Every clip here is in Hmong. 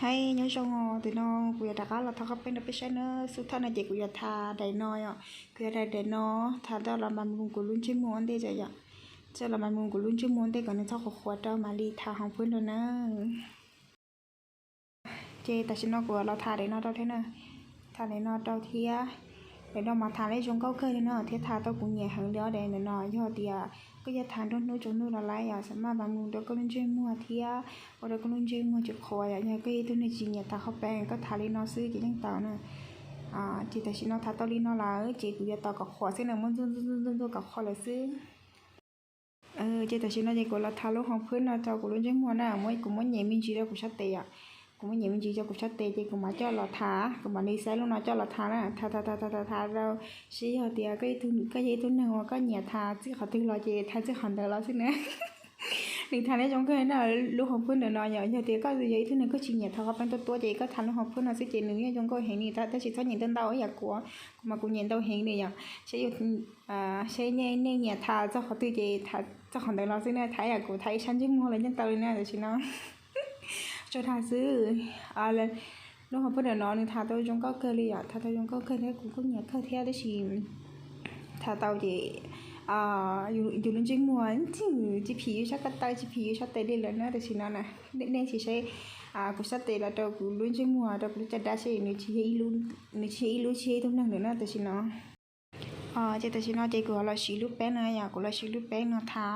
Hais nyob zoo os, tam sim no kuv yuav rov qab los tha qhov peeb rau peb saib na. Xub thawj no ces kuv yuav tha daim no yom, kuv yuav tha daim no, tha coj los mas mus kuv lub ntsej muag ua ntej yom. Coj los mas mus kuv lub ntsej muag ua ntej kom nws txhob qhuav qhuav rau mam li tha hoos phwb rau na. Ces tam sim no kuv los tha daim no rau thiab na, tha daim no rau thiab. Daim no mas tha lawm zoo nkauj kawg li no thiab tha tau kuv nyiam heev li os. Daim no yog tias koj yuav tha nruab hnub tsaus ntuj los lawm yom, xam maj mas mus rau koj lub ntsej muag thiab ua rau koj lub ntsej muag tsis qhuav yom. Yog koj yog ib tug neeg tsis nyiam tha qhov peeb koj tha li no xwb ces yeej tau na. Ces tam sim no tha tau li no lawm ces kuv yuav tos kom qhuav xwb na, muab ntxuaj ntxuaj ntxuaj ntxuaj kom qhuav lawm xwb. Ces tam sim no ces kuv los tha lub hoos phwb no rau kuv lub ntsej muag na, kuv muab nyem me ntsis rau kuv sab tes yom. Kuv muab nyem me ntsis rau kuv sab tes ces kuv mam coj los tha, kuv mam li xa lub no coj los tha na, tha tha tha tha tha rau. Seb yog tias koj yog ib tug neeg uas koj nyiam tha txij qhov twg los ces tha txij qhov ntawd los xwb na. Nws tha lawm zoo kawg na, lub hoos phwb ntawm no yom. Yog tias koj yog ib tug neeg koj tsis nyiam tha qhov peeb tuab tuab ces koj tha lub hoos phwb no xwb ces nws yeej zoo nkauj heev li, tab sis txhob nyiam ntau ntau ib yam kuv, kuv mas kuv nyiam ntau heev li yom. Seb, seb nej nyiam tha txog qhov twg ces tha txog qhov ntawd los xwb na, tha ib yam kuv tha ib sab ntsej muag los yeej tau li na tam sim no. Tso tha xwb. Lub hoos phwb ntawm no nws tha tau zoo nkauj kawg li yom, tha tau zoo nkauj kawg thiab kuv kuj nyiam kawg thiab tab sis tha tau ces yus lub ntsej muag tsis phim yus sab ko taw tsis phim yus sab tes li lawm na tam sim no na. Nej tsis saib kuv sab tes los rau kuv lub ntsej muag rau kuv lub caj dab seb nws tsis yog ib lub tsis yog ib tug neeg lawm na tam sim no. Ces tam sim no ces kuv los siv lub peeb no yom, kuv los siv lub peeb no tha,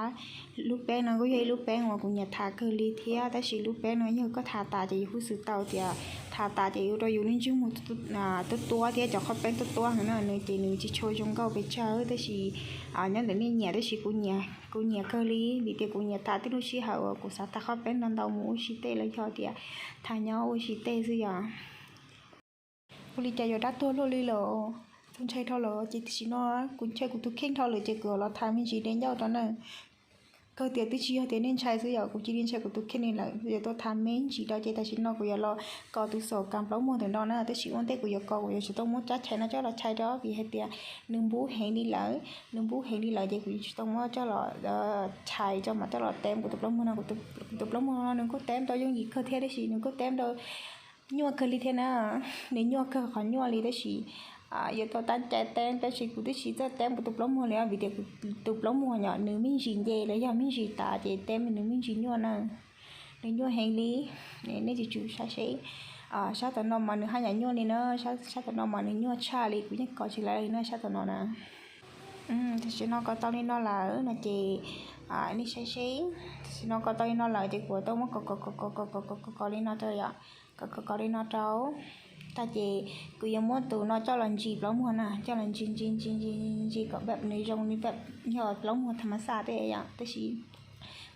lub peeb no kuj yog ib lub peeb uas kuv nyiam tha kawg li thiab tab sis lub peeb no yog koj tha tas ces yus kuj xav tau tias tha tas ces ua rau yus lub ntsej muag tuab tuab thiab cov qhov peeb tuab tuab no ces nws tsis tshua zoo nkauj pes tsawg tab sis nyob ntawm nej nyiam tab sis kuv nyiam kawg li vim tias kuv nyiam tha tib lub sij hawm uas kuv xav tha qhov peeb ntau ntau mus ua si tej los yog tias tha nyob ua si tej xwb yom. Ua li cas yuav dab tuag luaj li lawm, tus ntshai dhau lawm ces tam sim no kuv ntshai kuv tus kheej dhau lawm ces kuv los tha me ntsis dej ncauj rau na. Kawg tias twb tsis yog tias nej ntshai xwb yom, kuv cia li ntshai kuv tus kheej li lawm, yuav tau tha me ntsis rau ces tam sim no kuv yuav los kos tus xaum kas plaub muag ntawm no na, tab sis ua ntej kuv yuav kos kuv yuav tsum tau muab tsab tshais no coj los tshais rau vim hais tias nws npub heev li lawm, nws npub heev li lawm ces kuv yuav tsum tau muab coj los tshais tso mam coj los teeb kuv tus plaub muag no, kuv tus plaub muag no nws kuj teeb tau yooj yim kawg thiab tab sis nws kuj teeb tau nyuaj kawg li thiab na, nws nyuaj kawg qhov nyuaj li tab sis yuav tau tab cai teeb tab sis kuv twb tsis txawj teeb kuv tus plaub muag li vim tias kuv tus plaub muag yom nws me ntsis nce los yog me ntsis tav ces teeb nws me ntsis nyuaj na, nws nyuaj heev li. Nej tsis tsum saib seb, sab tom no mas nws haj yam nyuaj li na, sab tom no mas nws nyuaj tshaj li kuv yeej kos tsis lawv li na sab tom no na. Tam sim no kos tau li no lawm no ces nej saib seb, tam sim no kos tau li no lawm ces kuv tau muab kos kos kos kos kos kos kos kos li no rau yom, kos kos kos li no rau. Tag ces kuv yuav muab tus no coj los ntsis plaub muag na, coj los ntsis ntsis ntsis ntsis ntsis kom nws zoo li yog plaub muag tham mas xaj tej yom tab sis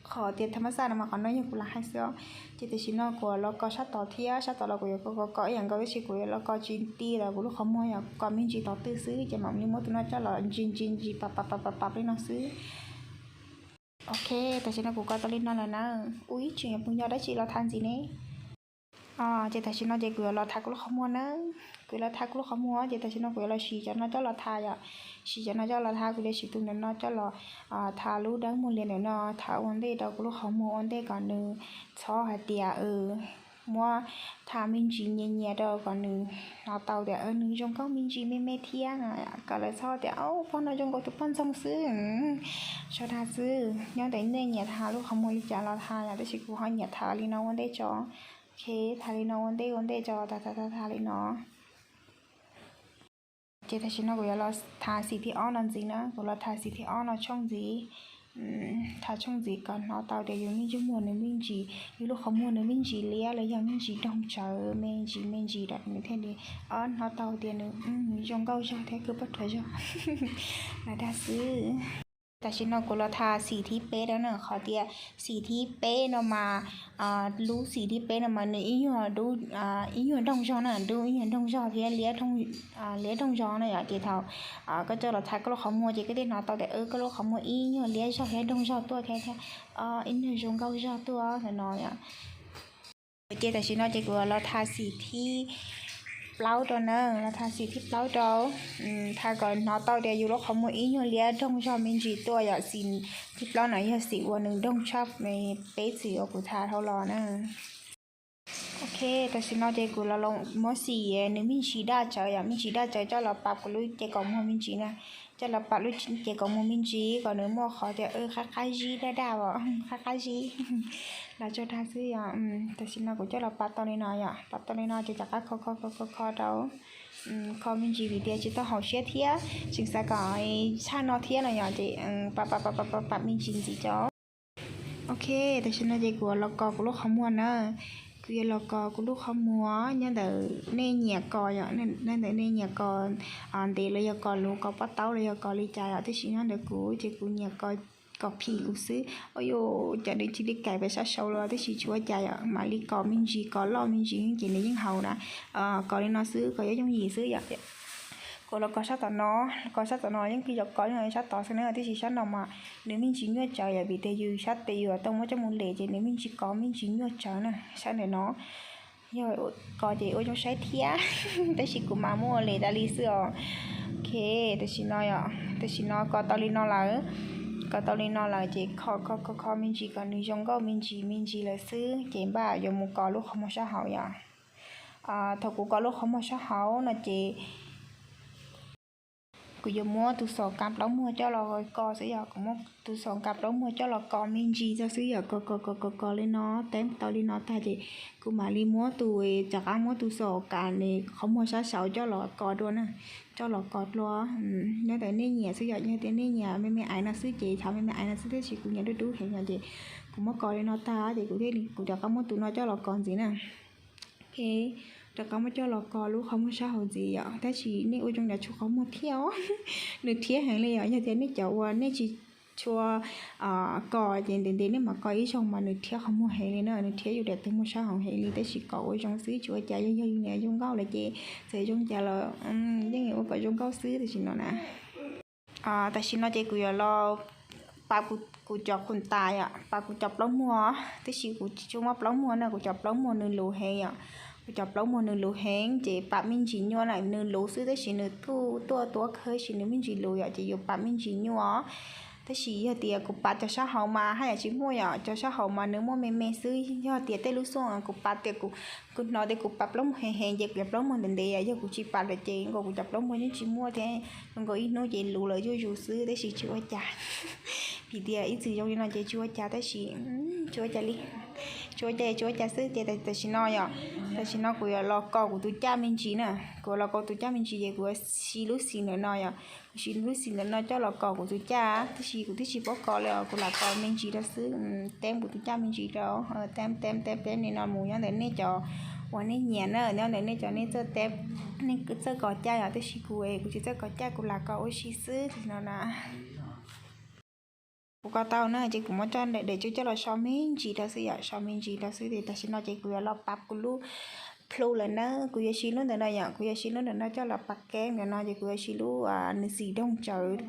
qhov tias tham mas xaj no mas qhov no yog kuv lam hais xwb os. Ces tam sim no kuv los kos sab tod thiab, sab tod los kuv yuav kos kos kos ib yam nkaus tab sis kuv yuav los kos tsis ti los kuv lub qhov muag yom, kos me ntsis tod twg xwb ces mam li muab tus no coj los ntsis ntsis ntsis pab pab pab pab pab li no xwb. Ok, tam sim no kuv kos tau li no lawm na. Ua ib tseem pus nyo dab tsi los tha ntxiv ne. Ces tam sim no ces kuv yuav los tha kuv lub qhov muag na. Kuv yuav los tha kuv lub qhov muag ces tam sim no kuv yuav los siv cov no coj los tha yom. Siv cov no coj los tha, kuv yuav siv tus ntawm no coj los tha lub dawb muag lias ntawm no, tha ua ntej rau kuv lub qhov muag ua ntej kom nws txhob hais tias muab tha me ntsis nyias nyias rau kom nws hnov tau tias nws zoo nkauj me ntsis me me thiab no, kom lawv txhob tias pog no zoo nkaus tus poj ntxoog xwb. Tso tha xwb, nyob ntawm nej nyiam tha lub qhov muag li cas los tha yom, tab sis kuv ho nyiam tha li no ua ntej tso. Ok, tha li no ua ntej ua ntej tso, tha tha tha tha li no. Ces tam sim no kuv yuav los tha xim thib ob no ntxiv na, kuv los tha xim thib ob no tshooj ntxiv. Tha tshooj ntxiv kom hnov tau tias yus lub ntsej muag nws me ntsis, yus lub qhov muag nws me ntsis liab los yog me ntsis doog tsawv me ntsis me ntsis rau nws thiaj li hnov tau tias nws zoo nkauj zog thiab kawg poj ruam zog. Lam dag xwb. Tam sim no kuv los tha xim thib peb rau na, qhov tias xim thib peb no mas, lub xim thib peb no mas nws ib nyuag, ib nyuag doog zog na, dub ib nyuag doog zog thiab liab doog zog na yom. Ces thaum koj coj los tha koj lub qhov muag ces koj thiaj hnov tau tias koj lub qhov muag ib nyuag liab zog thiab doog zog tuaj thiab, ib nyuag zoo nkauj zog tuaj ntawm no yom. Ces tam sim no ces kuv los tha xim thib plaub rau na, los tha xim thib plaub rau, tha kom hnov tau tias yus lub qhov muag ib nyuag liab doog zog me ntsis tuaj yom. Xim thib plaub no yog xim uas nws doog tshaj peb xim uas kuv tha dhau los na. Ok, Tam sim no ces kuv los los muab xim nws me ntsis daj tsawv yom, me ntsis daj tsawv coj los pab kuv lub cev kaus muag me ntsis na, coj los pab lub cev kaus muag me ntsis kom nws muaj qhov tias qab qab zib daj daj os, qab qab zib los tsuag dag xwb yom. Tam sim no kuv coj los pab tau li no yom, pab tau li no ces rov qab kho kho kho kho kho rau, kho me ntsis vim tias tsis tau haum siab thiab tseem xav kom tshaj no thiab no yom, ces pab pab pab pab pab me ntsis ntxiv cov. Ok, tam sim no ces kuv los kos kuv lub qhov muag na, kuv yuav los kos kuv lub qhov muag nyob ntawm nej nyiam kos yom, nyob ntawm nej nyiam kos ntev los yog kos luv, kos pob taub los yog kos li cas yom, tab sis nyob ntawm kuv ces kuv nyiam kos phim kuv xwb. Ua yuav cov nws cia li kais pem sab saud los tab sis tsis ua cas yom, mam li kos me ntsis, kos loj me ntsis ces nws yeej haum na. Kos li no xwb, kos yooj yooj yim xwb yom. Kuv los kos sab tom no, kos sab tom no yeej pib yuav kos sab tod xwb na, tab sis sab no mas nws me ntsis nyuaj tsawv yom, vim tias yus sab tes yus tau muab coj mus lem ces nws me ntsis kos me ntsis nyuaj tsawv na, sab ntawm no. Yog kos ces ua zoo saib thiab, tab sis kuv mas muab ua lem tas li xwb os. Ok, tam sim no yom, tam sim no kos tau li no lawm, kos tau li no lawm ces kho kho kho kho me ntsis kom nws zoo nkauj me ntsis me ntsis lawm xwb ces npaj yuav mus kos lub qhov muag sab hauv yom. Thaum kuv kos lub qhov muag sab hauv no ces kuv yuav muab tus xom kas plaub muag coj los kos xwb yom, kuv muab tus xom kas plaub muag coj los kos me ntsis tso xwb yom, kos kos kos kos kos li no, teb tau li no tag ces kuv mam li muab tus, rov qab muab tus xom kas qhov muag sab saud coj los kos dua na, coj los kos dua. Nyob ntawm nej nyiam xwb yom, yog tias nej nyiam me me aiv no xwb ces thov me me aiv no xwb, tab sis kuv nyiam dub dub heev yom, ces kuv muab kos li no tag ces kuv thiaj li kuv rov qab muab tus no coj los kos ntxiv na. Ok, rov qab muab coj los kos lub qhov muag sab hauv ntxiv yom, tab sis nej ua zoo cov tshuav qhov muag thiab os, nws rhiab heev li yom, yog tias nej cov uas nej tsis tshua kos ces ntev ntev nej mam kos ib zaug mas nws rhiab qhov muag heev li na, nws rhiab yus daim tawv muag sab hauv heev li, tab sis kos ua zoo xwb tsis ua cas, yog yog yus niam zoo nkauj lawm ces txawm zoo cas los yeej ua kom zoo nkauj xwb tam sim no na. Tam sim no ces kuv yuav los pab kuv cov khum tas yom, pab kuv cov plaub muag, tab sis kuv tsis tshua muaj plaub muag na, kuv cov plaub muag nws luv heev yom, kuv cov plaub muag nws luv heev ces pab me ntsis nyuaj na, nws luv xwb tab sis nws tuaj tuaj tuab kawg sis nws me ntsis luv yom, ces yuav pab me ntsis nyuaj. Tab sis yog tias kuv pab cov sab hauv mas haj yam tsis muaj yom, cov sab hauv mas nws muaj me me xwb, yog tias tej lub xyoo kuv pab tias kuv, kuv hnov tias kuv pab plaub muag heev heev ces kuv cov plaub muag ntev ntev yom, yog kuv tsis pab lawm ces nkaus kuv cov plaub muag yeej tsis muaj thiab, nkaus ib hnub ces luv lawm zuj zus xwb, tab sis tsis ua cas. Vim tias ib txwm zoo li no ces tsis ua cas, tab sis tsis ua cas li, tsis ua cas tsis ua cas xwb ces tam sim no yom, tam sim no kuv yuav los kos kuv tus caj me ntsis na, kuv yuav los kos tus caj me ntsis ces kuv yuav siv lub xim ntawm no yom, kuv siv lub xim ntawm no coj los kos kuv tus caj, tab sis kuv twb tsis paub kos li os, kuv lam kos me ntsis rau xwb, teb kuv tus caj me ntsis rau, teb teb teb teb li no mus nyob ntawm nej cov uas nej nyiam na, nyob ntawm nej cov nej txawj teb, nej txawj kos caj yom, tab sis kuv es kuv tsis txawj kos caj, kuv lam kos ua si xwb no na. Kuv kos tau na ces kuv muab coj daim daim tswb coj los so me ntsis rau xwb yom, so me ntsis rau xwb ces tam sim no ces kuv yuav los pab kuv lub plhu lawm na, kuv yuav siv lub ntawm no yom, kuv yuav siv lub ntawm no coj los pab keeb ntawm no ces kuv yuav siv lub nws xim doog tsawv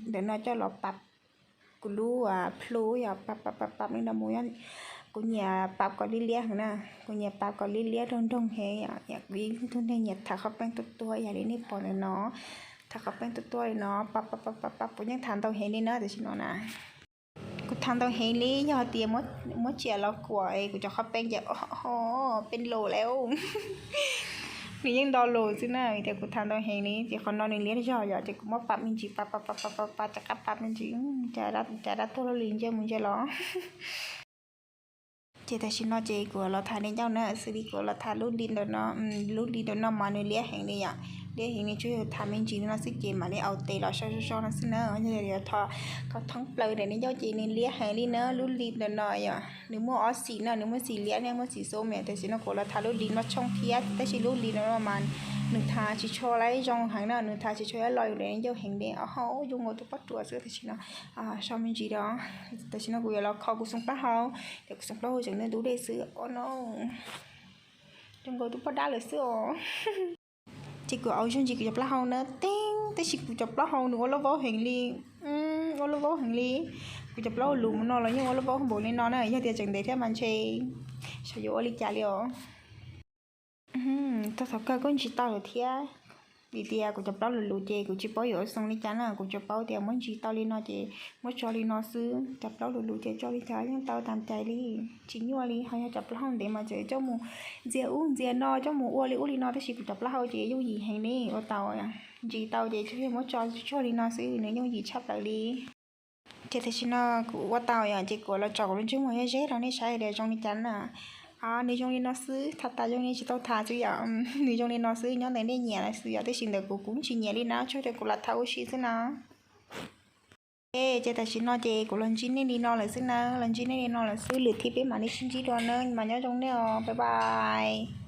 ntawm no coj los pab kuv lub plhu yom, pab pab pab pab li no mus, kuv nyiam pab kom liab liab heev na, kuv nyiam pab kom liab liab doog doog heev yom, kuv yeej ib tug neeg nyiam thav qhov peeb tuaj tuaj ib yam li nej pom ntawm no, thav qhov peeb tuaj tuaj li no, pab pab pab pab pab puas yeej thav ntau heev li na tam sim no na. Kuv thav ntau heev li, yog tias muab tsiam los kuam es kuv cov qhov peeb ces peeb lus lawm. Nws yeej nto lus xwb na, vim tias kuv thav ntau heev li ces qhov no nws liab zog yom, ces kuv muab pab me ntsis, pab pab pab pab pab, rov qab pab me ntsis, cas dab tuag luaj li ntsej mus ntsej los. Ces tam sim no ces kuv los tham nej ncauj na, xws li kuv los tham lub li ntawm no, lub li ntawm no mas nws liab heev li yom, liab heev li, tsuas yog tham me ntsis no xwb ces mam li au tes los so so so no xwb na. Yog yuav tham kom thoob plaws ntawm nej ncauj ces nws liab heev li na, lub li ntawm no yom, nws muaj ob xim no, nws muaj xim liab thiab muaj xim xub, tam sim no kuv los tham lub li no tshooj thiab, tab sis lub li no mas nws tham tsis tshua zoo heev na, nws tham tsis tshua ib lo yus ntawm nej ncauj heev li, ho zoo nkaus tus poj ruam xwb tam sim no. So me ntsis rau, tam sim no kuv yuav los kho kuv xoo plaub hau, ces kuv xoo plaub hau tseem dub dub dej xwb, o no, zoo nkaus tus poj dab lawm xwb os. Ces kuv au zoo ntsis kuv cov plaub hau na, teeb, tab sis kuv cov plaub hau nws ua loj vaub heev li, ua loj vaub heev li. Kuv cov plaub hau luv mus no los yeej ua loj vaub npaum li no na, yog tias tseem ntev thiab mas ntshe xyov yuav ua li cas li os. Tau thov kawg kuj ntsis tau lawm thiab. Vim tias kuv cov plaub lus lus ces kuv tsis paub yuav ua zoo li cas na, kuv tsuas paub tias muab ntsis tau li no ces muab tso li no xwb. Cov plaub lus lus ces tso li cas yeej tau tas cai li, tsis nyuaj li. Ho yog cov plaub hau ntev mas tseem coj mus ntxias ub ntxias no, coj mus ua li ub li no, tab sis kuv cov plaub hau ces yooj yim heev li, ua tau, ntsis tau ces tsuas yog muab tso tsuag li no xwb, nws yooj yim tshaj plaws li. Ces tam sim no kuv ua tau yom, ces kuv los tso kuv lub ntsej muag zeb zeb rau nej saib tias zoo li cas na. Nws zoo li no xwb, tham tas zoo li tsis tau tham xwb yom. Nws zoo li no xwb, nyob ntawm nej nyiam lawm xwb yom, tab sis ntawm kuv kuv tsis nyiam li na, tsuas tias kuv lam tham ua si xwb na. Ces tam sim no ces kuv los ntsib nej li no lawm xwb na, los ntsib nej li no lawm xwb, lwm thib peb mam li sib ntsib dua na, mas nyob zoo nej os, bye bye.